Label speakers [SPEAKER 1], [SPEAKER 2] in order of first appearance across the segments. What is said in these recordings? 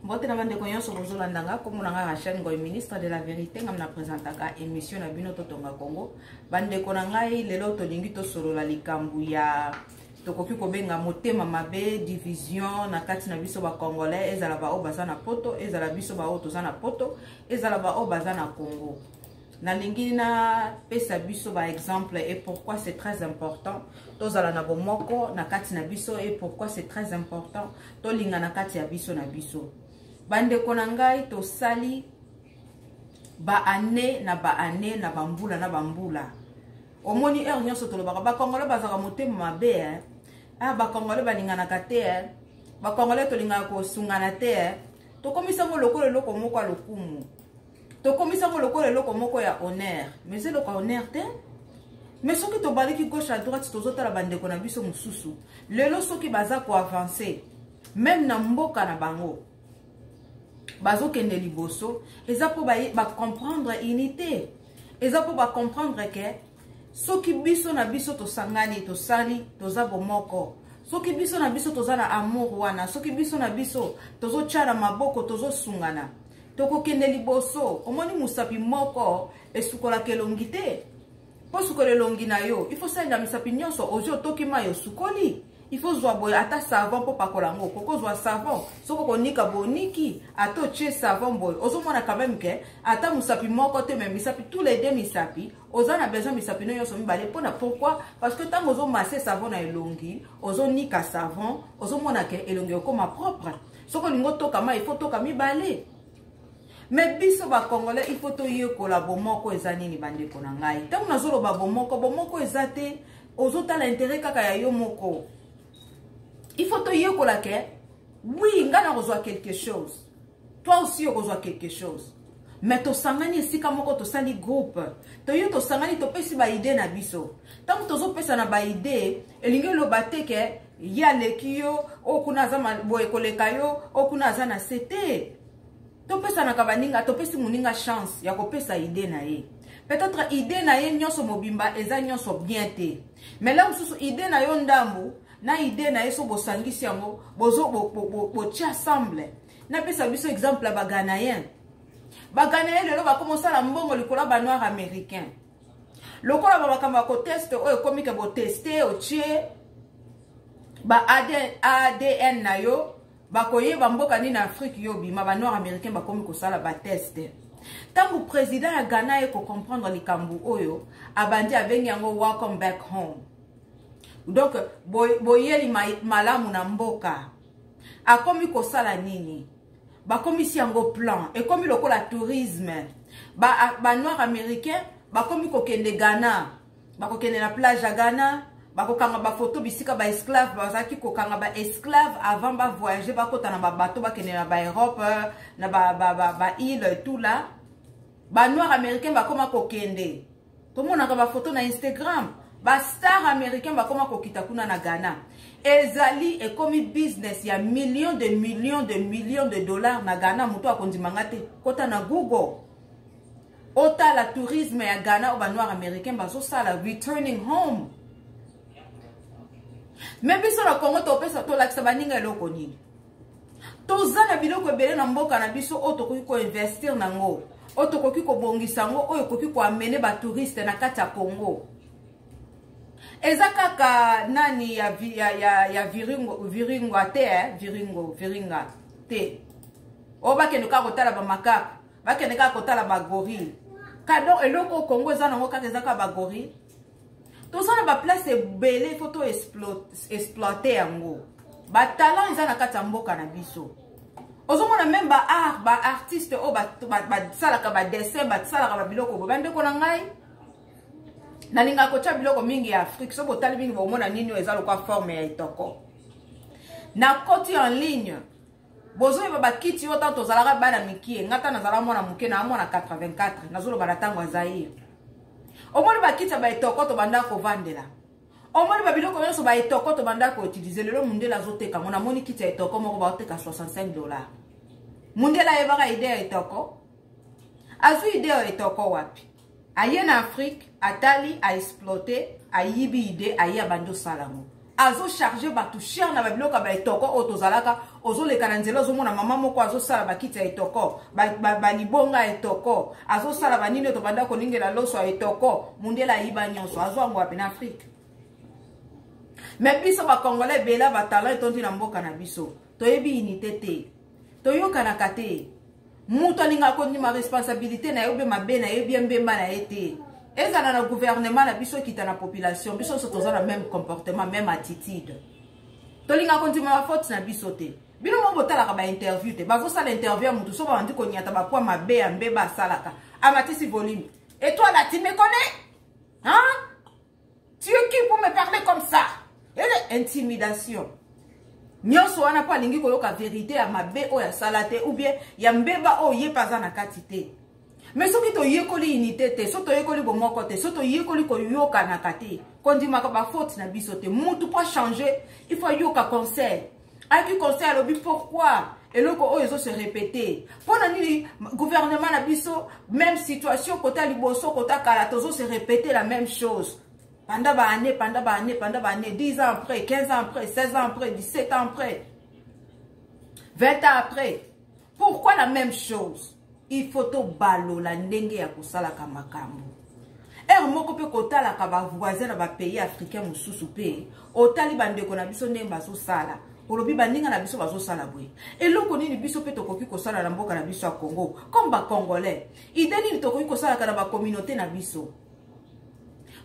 [SPEAKER 1] Mbote na bandeko nyonso bozolanda nga, kombo na nga Rachel Ngoy, ministre de la vérité. Ngam na présentaka émission na bino Totonga Congo. Bandeko na ngai, lelo tolingi tosolola likambo ya tokoki kobenga motema mabe, division na kati na biso ba Congolais, ezala ba oyo baza na poto, ezala biso ba oyo toza na poto, ezala ba oyo baza na Congo. Nalingi napesa biso ba exemple et pourquoi c'est très important tozala na bomoko na kati na biso et pourquoi c'est très important tolinga na kati ya biso na biso. Bandeko na ngai, tosali ba année na ba année na bambula na bambula. Omoni, heure nyonso tolobaka Bakongole bazalaka motema mabe, eh? Ah, Bakongole balinganaka te, eh? Bakongole tolingaka kosungana te, eh? Tokomisango lokola eloko moko ya lokumu, tokomisango lokola eloko moko ya honneur, mais eloko ya honneur te. Mais soki tobaliki gauche à droite, tozotala bandeko na biso mosusu lelo, soki baza koavancer même na mboka na bango, bazokende liboso, eza mpo bacomprendre unité, eza mpo bacomprendre ke soki biso na biso tosangani, tosali, toza bomoko, soki biso na biso toza na amour wana, soki biso na biso tozotya na maboko, tozosungana, tokokende liboso. Omoni, mosapi moko esukolaka elongi te. Mpo sukola elongi na yo, il faut salela misapi nyonso. Ozwi, otoki mai, osukoli, il faut zwa boye ata savon mpo pakola yango. Okoki savon, soki okonika boniki, ata otie savon boye, ozomona quand même ke ata mosapi moko te, mais misapi, tous les deux misapi, oza na besoin misapi no nyonso mibale. Mpona pourquoi? Parce que ntango ozomasser savon na elongi, ozonika savon, ozomona ke elongi ekoma propre. Soki olingi otoka mai, il faut toka mibale. Mais biso Bacongolais, il faut toyekola bomoko eza nini. Bandeko na ngai, ntango nazoloba bomoko, bomoko eza te ozotala intérêt kaka ya yo moko. Il faut toyekola ke oui, ngai nakozwa quelque chose, toi aussi okozwa quelque chose, mais tosangani esika moko, tosali groupe, toye, tosangani, topesi baidées na biso. Ntango tozopesa na baidées, elingi eloba te ke ye aleki yo, oyo kuna aza boye koleka yo, oyo kuna aza na se te. Topesanaka baninga, topesi moninga chance ya kopesa idée na ye. Peut-être idée na ye nyonso mobimba eza nyonso bien te, mais la mosusu idée na yo ndambu na idée na ye, so bosangisi yango, botia ensemble. Napesa biso exemple ya Baghanéen. Baghanéen lelo bakoma osala mbongo likolo ya Banoir américain, lokola bamakambo ya kotester oyo ekomi ke botester, otie ba ADN na yo, bakoyeba mboka nini na Afrique yo bima. Banoir américain bakomi kosala batest. Ntango président ya Ghana ye kocomprendre likambo oyo, abandi, abengi yango "Welcome back home", donc boyeli malamu na mboka. Akomi kosala nini? Bakomisi yango plan, ekomi lokola tourisme. Banoir ba américain bakomi kokende Ghana, bakokende na plage ya Ghana, bakokanga bafoto bisika baesclave bazalaki kokanga baesclave avant bavoyage, bakota na babato, bakende na baEurope, na baîle ba, ba, tout là. Banoir américain bakoma kokende, tomonaka bafoto na Instagram, bastar américain bakoma kokita kuna na Ghana. Ezali ekomi business ya millions de millions de millions de dollars na Ghana. Moto akondimanga te, kota na Google, otala tourisme ya Ghana oyo banoir américain bazosala, returning home. Mais biso na Congo, topesa, tolakisa baninga eloko nini? Toza na biloko ebele na mboka na biso oyo tokoki koinvestir nango, oyo tokoki kobongisa yango, oyo ekoki koamener batouriste na kati ya Congo. Eza kaka nani ya Viringo, Viringa te, eh? Viringo, Viringa te, oyo bakende kaka kotala bamakake, bakende kaka kotala bagorille. Kadon eloko Congo eza nango kaka, eza kaka bagorille. Toza na baplace ebele, faut to exploiter yango. Batalent eza na kati ya mboka na biso. Ozomona même baart, baartiste oyo basalaka badessin, basalaka babiloko boye. Bandeko na ngai, nalingaka kotya biloko mingi ya Afrique. So botali mingi, bomona nini oyo eza lokwa forme ya etoko. Nakoti en ligne, bozoyeba bakiti oyo ntango tozalaka bana mikie. Nga ntango nazalaka mwana moke, na mwana 84, nazoloba na ntango ya Zaire. Omoni bakiti ya baetoko tobanda kovandela, omoni babiloko nyonso baetoko tobanda koutiliser. Lelo mundele azoteka ngo. Namoni kiti ya etoko moko baoteka 65 dollar. Mundele ayebaka idée ya etoko? Azwi idée ya etoko wapi? Aye na Afrique, atali, aexploiter, ayibi idée, aye, abandi osala yango, azocharger bato cher na babiloko ya baetoko oyo tozalaka. Ozoleka na nzela, ozomona mama moko azosala bakiti ya etoko, balibonga ba, ba ya etoko, azosala banini oyo tobanda kolingela loso ya etoko. Mundele ayiba nyonso, azwa yango wapi? Na Afrique. Mais biso bacongolais ebele, batalent etondi na mboka na biso, toyebi unité te, toyokanaka te. Moto alingaka kondima responsabilité na ye obe mabe na ye bie mbemba na ye te. Ezala na gouvernement na biso, ekita na population, biso nyonso toza na même comportement, même attitude. Tolingaka kondima bafaute na biso te. Bino mo botalaka bainterview te? Bazosala interview ya motu, so babandi konyata bapwa mabe ya mbeba asalaka, amatisi volume: "Et toi là, tu me connais, hein? Tu es qui pour me parler comme ça?" Ele intimidation nyonso wana, mpo alingi koyoka vérité ya mabe oyo asala te, ou bien ya mbeba oyo ye mpe aza na kati te. Mais soki toyekoli unité te, so toyekoli bomoko te, so toyekoli koyokanaka te, kondimaka bafaute na biso te. Mutu mpo achanger, il faut ayoka conseil. Ayaki conseil, alobi: "Pourquoi eloko oyo ezose répéter? Mpo na nini gouvernement na biso, même situation, kota liboso, kota kala, tozose répéter la même chose pendant baannée, pendant baannée, pendant baannée, 10 ans après, 15 ans après, 16 ans après, 17 ans après, 20 ans après? Pourquoi la même chose?" Il faut tobalola ndenge ya kosalaka makambo. Ere moko mpe kotalaka bavoisin na bapays africain mosusu, mpe otali bandeko na biso ndenge bazosala, olobi: "Baninga na biso bazosala boye, eloko nini biso mpe tokoki kosala na mboka na biso ya Congo comme bacongolais? Idée nini tokoki kosalaka na bacommunauté na biso?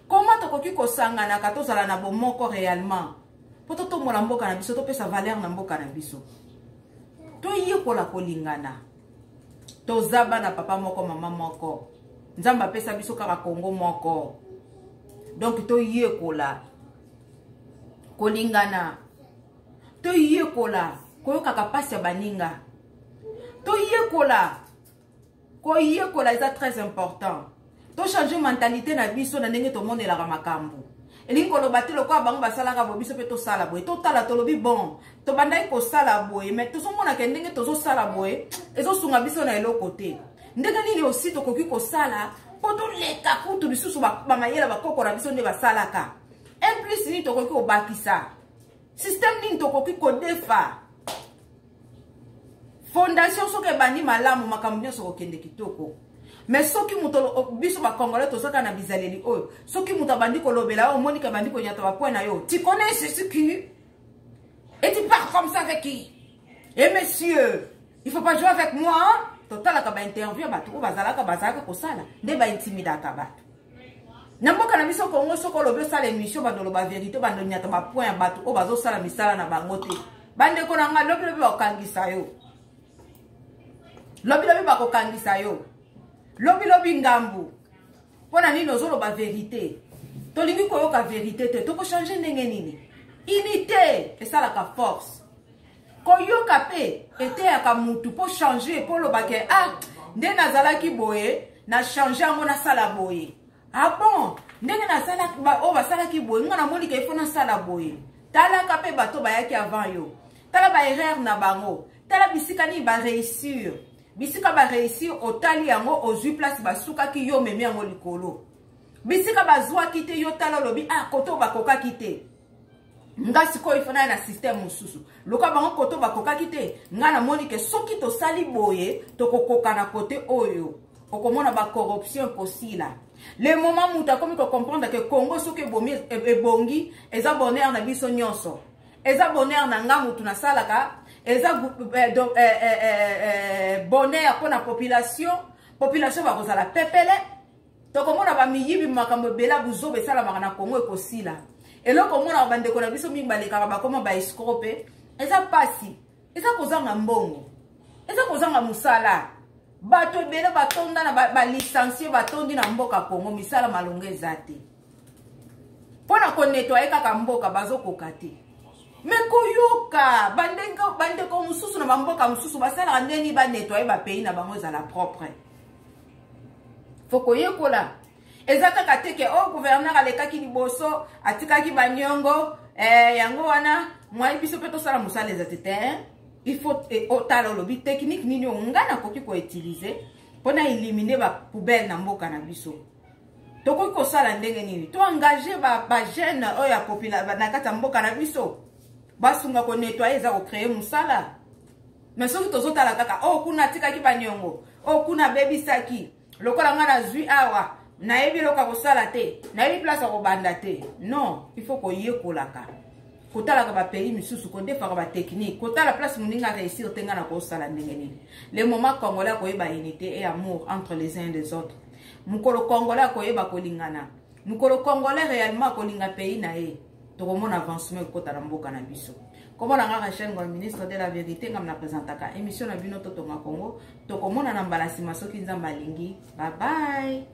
[SPEAKER 1] Koma tokoki kosanganaka, tozala na bomoko réellement mpo totombola mboka na biso, topesa valeur na mboka na biso?" Toyekola kolingana. Toza bana papa moko, mama moko. Nzambe apesa biso kaka Kongo moko. Donc toyekola kolingana, toyekola koyokaka mpasi ya baninga, toyekola koyekola, eza très important. Tochange mentalité na biso na ndenge tomonelaka makambo. Elingi koloba te lokola bango basalaka boye, biso mpe tosala boye. Totala, tolobi: "Bon, tobandaki kosala boye, mais tozomonaka ndenge tozosala boye ezosunga biso na eloko te. Ndenge nini osi tokoki kosala mpo toleka kutu lisusu bamayele bakoko na biso nde basalaka? Un plus nini tokoki kobakisa? Système nini tokoki kodefa?" Fondation soki ebandi malamu, makambo nyonso kokende kitoko. Mais soki moto, biso bacongolais tozaka na bizaleli oyo, soki moto abandi kolobela yo, omoniki abandi konyata bapoint na yo: "Tu connais ceci qui et tu parles comme ça avec qui? Et monsieur, il faut pas jouer avec moi, hein?" Totalaka bainterview ya bato oyo bazalaka kosala nde baintimidaka bato na mboka na biso Kongo. Soki olobi osala émission, bandoloba vérité, bandonyata bapoint ya bato oyo bazosala misala na bango te. Bandeko na ngai, lobilobi bakokangisa yo, lobilobi bakokangisa yo, lobilobi ngambu. Mpo na nini ozoloba vérité? Tolingi koyoka vérité te. Tokochange ndenge nini? Unité esalaka force. Koyoka mpe eteyaka mutu mpo changer, mpo olobake: "Ah, nde nazalaki boye, na change yango, nasala boye. Ah bon, ndenge nasalaki, oyo basalaki boye, nga namoni ke ifo nasala boye." Talaka mpe bato bayaki avant yo, tala baerreur na bango, tala bisika nini baréussir, bisika baréussir, otali yango, ozwi place basukaki, yo omemi yango likolo. Bisika bazwaki te, yo tala, olobi: "Ah, kote oyo bakokaki te, nga sikoyo ifo naya na système mosusu. Lokola bango kote oyo bakokaki te, nga namoni ke soki tosali boye, tokokoka na kote oyo." Okomona bacorruption ekosila le moment moto akomi kocomprendre ke Congo soki ebomi, ebongi, eza bonheur na biso nyonso, eza bonheur na nga motu nasalaka, eza bonheur mpo na population. Population bakozala pepele. Tokomona bamiyibi, makambo ebele buzoba esalamaka na Kongo ekosila. Eloko omonaka, bandeko na biso mingi balekaka, bakoma baescroc mpe eza mpasi, eza kozanga mbongo, eza kozanga mosala. Bato ebele batonda na balicencié, batondi na mboka Kongo, misala malongo eza te. Mpo na konettoyer kaka mboka, bazokoka te. Mais koyoka bandeko mosusu na bamboka mosusu basalaka ndeni banettoyer bapays na bango ezala propre. Faut koyekola. Eza kaka te ke oyo gouverneur alekaki liboso atikaki baniongo, yango wana mwai biso mpe tosala mosala. Eza te te. Il faut otala, olobi: "Technique nini oyo ngai nakoki koutiliser mpona éliminer bapoubelle na mboka na biso? Tokoki kosala ndenge nini? Toengage bajeune oyo ya na kati ya mboka na biso, basunga konettoyer." Eza kocréer mosala. Mais soki tozotala kaka oyo, oh, kuna atikaki baniongo, oyo oh, kuna abebisaki, lokola ngai nazwi awa, nayebi eloko ya kosala te, nayebi place ya kobanda te. Non, il faut koyekolaka, kotalaka bapays misusu, kodefaka batechnique, kotala place moninga réussir te, ngai na kosala ndenge nini. Le moment congolais akoyeba unité et amour entre les uns et les autres, mokolo congolais akoyeba kolingana, mokolo congolais réellement akolinga pays na ye, tokomona avancement ekota na mboka na biso. Komona nga Rachel Ngol, ministre de la vérité, ngam na présentaka émission na bino Totonga Congo. Tokomona na mbala nsima soki Nzambe alingi. Bye bye.